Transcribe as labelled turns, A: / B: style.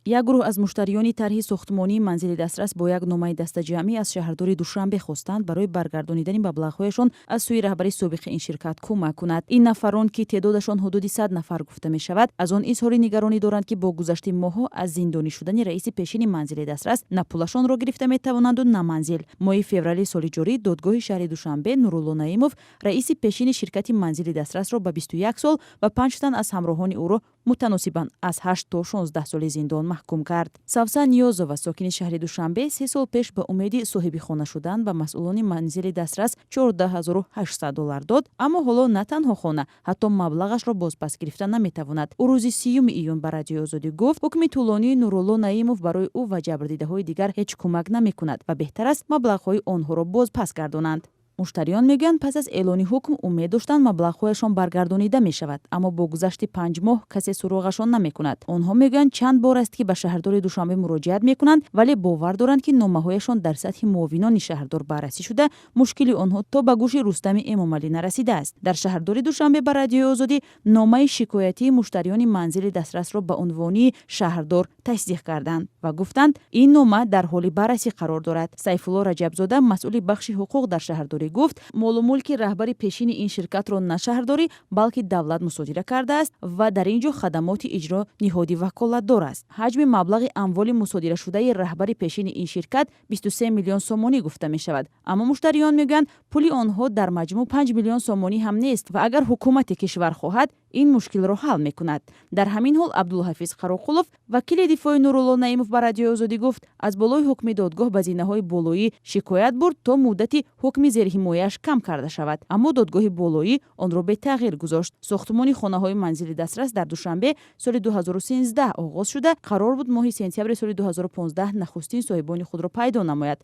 A: Як гурӯҳ аз муштариёни тарҳи сохтмонии Манзили дастрас бо як номаи дастаҷамъӣ аз шаҳрдори Душанбе хостанд, барои баргардонидани маблағҳояшон аз сӯи раҳбари собиқи ин ширкат кӯмак кунад. Ин нафарон, ки теъдодашон ҳудуди 100 нафар гуфта мешавад, аз он изҳори нигаронӣ доранд, ки бо гузашти моҳҳо аз зиндонӣ шудани раиси пешини Манзили дастрас на пулашонро гирифта метавонанду, на манзил. Моҳи феврали соли ҷорӣ додгоҳи шаҳри Душанбе Нурулло Наимов, раиси пешини ширкати Манзили дастрасро, ба 21 сол ва панҷ тан аз ҳамроҳони ӯро мутаносибан аз 8 то 16 соли зиндон маҳкум кард. Савсан Ниёзова, сокини шаҳри Душанбе, 3 сол пеш ба умеди соҳиби хона шудан ба масъулони Манзили дастрас 14 800 доллар дод, аммо ҳоло на танҳо хона, ҳатто маблағашро бозпас гирифта наметавонад. Ӯ рӯзи 30-юми июн ба Радиои Озодӣ гуфт, ҳукми тӯлонии Нурулло Наимов барои ӯ ва ҷабрдидаҳои дигар ҳеҷ кӯмак намекунад ва беҳтар аст, маблағҳои онҳоро бозпас гардонанд. Муштариён мегӯянд, пас аз эълони ҳукм умед доштанд, маблағҳояшон баргардонида мешавад, аммо бо гузашти 5 моҳ касе суроғашон намекунад. Онҳо мегӯянд, чанд бор аст, ки ба шаҳрдори Душанбе муроҷиат мекунанд, вале бовар доранд, ки номаҳояшон дар сатҳи муовинони шаҳрдор баррасӣ шуда, мушкили онҳо то ба гӯши Рустами Эмомалӣ нарасидааст. Дар шаҳрдори Душанбе ба Радиои Озодӣ номаи шикоятии муштариёни Манзили дастрасро ба унвони шаҳрдор тасдиқ карданд ва гуфтанд, ин нома дар ҳоли баррасӣ қарор дорад. Сайфулло Раҷабзода, масъули бахши ҳуқуқ дар шаҳрдорӣ, гуфт, молу мулки раҳбари пешини ин ширкатро на шаҳрдорӣ, балки давлат мусодира кардааст ва дар ин ҷо хадамоти иҷро ниҳоди ваколатдор аст. Ҳаҷми маблағи амволи мусодирашудаи раҳбари пешини ин ширкат 23 миллион сомонӣ гуфта мешавад, аммо муштариён мегӯянд, пули онҳо дар маҷмӯъ 5 миллион сомонӣ ҳам нест ва агар ҳукумати кишвар хоҳад, ин мушкилро ҳал мекунад. Дар ҳамин ҳол Абдулҳафиз Қароқулов, вакили дифои Нурулло Наимов, ба Радиои Озодӣ гуфт, аз болои ҳукми додгоҳ ба зинаҳои болоӣ шикоят бурд, то муддати ҳукми зерҳимояаш кам карда шавад, аммо додгоҳи болоӣ онро бетағйир гузошт. Сохтмони хонаҳои Манзили дастрас дар Душанбе соли 2013 оғоз шуда, қарор буд, моҳи сентябри соли 2015 нахустин соҳибони худро пайдо намояд.